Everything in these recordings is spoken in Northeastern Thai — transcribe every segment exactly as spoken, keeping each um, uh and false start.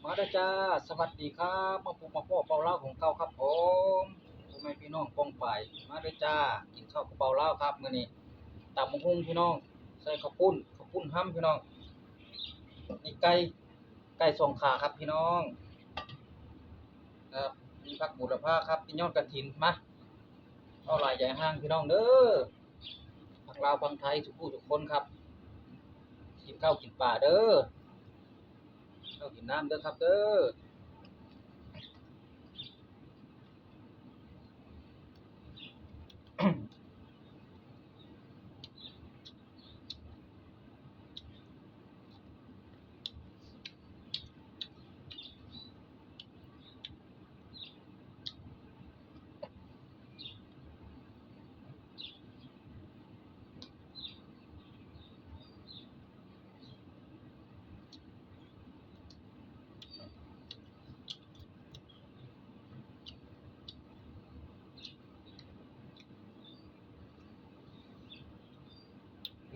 มาเด้อจ้า สวัสดีครับ มาพบมาพ้อเบาลาวของเก่าครับผม พ่อแม่พี่น้องป้องปาย มาเด้อจ้า กินข้าวกับเบาลาวครับ มื้อนี้ตำบักหุ่งพี่น้อง ใส่ข้าวปุ้น ข้าวปุ้นห้ำพี่น้อง นี่ไก่ ไก่สองขาครับพี่น้อง ครับ มีผักบูรพาครับ มียอดกระถิน มา เอาหลายใหญ่ห้างพี่น้องเด้อ ผักลาวผักไทยทุกผู้ทุกคนครับ กินข้าวกินปลาเด้อ ข้าวกินน้ำเด้อครับเด้อ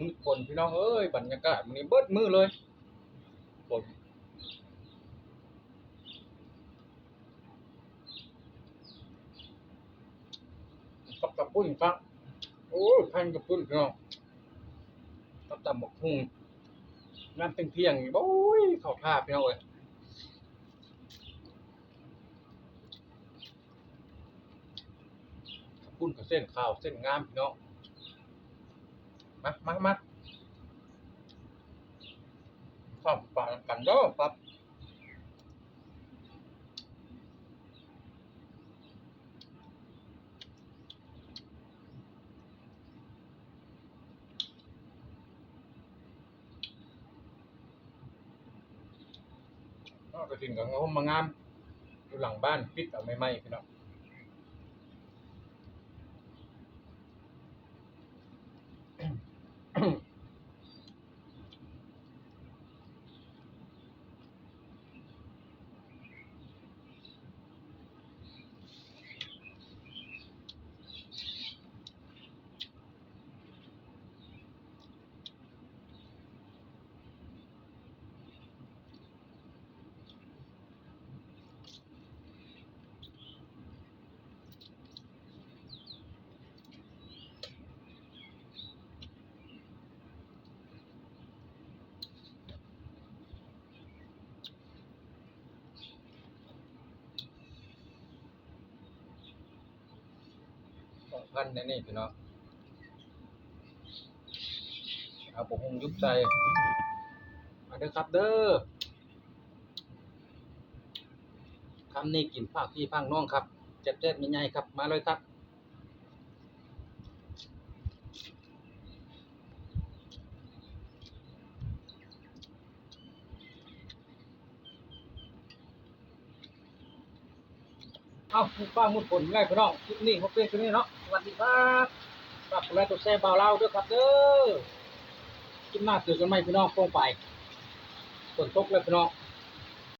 มื้อฝนพี่น้องเอ้ย บรรยากาศมื้อนี้เบิดมื้อเลย ฝน กับกระปุ้นครับ โอ้ย พันกระปุ้นพี่น้อง กับตำบักหุ่ง น้ำเที่ยงๆ นี่ โอ้ย เข้าท่าพี่น้องเอ้ย กระปุ้นกับเส้นข้าว เส้นงามพี่น้อง มา มา มา ข้าวปลากันเด้อครับ ก็กระถินก็งามมางาม อยู่หลังบ้าน ปิดเอาใหม่ๆ พี่น้อง สองพันในนี่พี่น้อง เอาบักหุ่งยุบใส่ มาเด้อครับเด้อ คำนี้กินฝากพี่ฝากน้องครับ แซ่บๆ ใหญ่ๆ ครับ มาเลยครับ เอา มุดฟ้ามุดฝนไงพี่น้อง คลิปนี้เขาเป็นตัวนี้เนาะ สวัสดีครับ ฝากกดไลค์กดแชร์บ่าวลาวด้วยครับเด้อ คลิปหน้าเจอกันใหม่พี่น้อง ป้องปาย ฝนตกแล้วพี่น้อง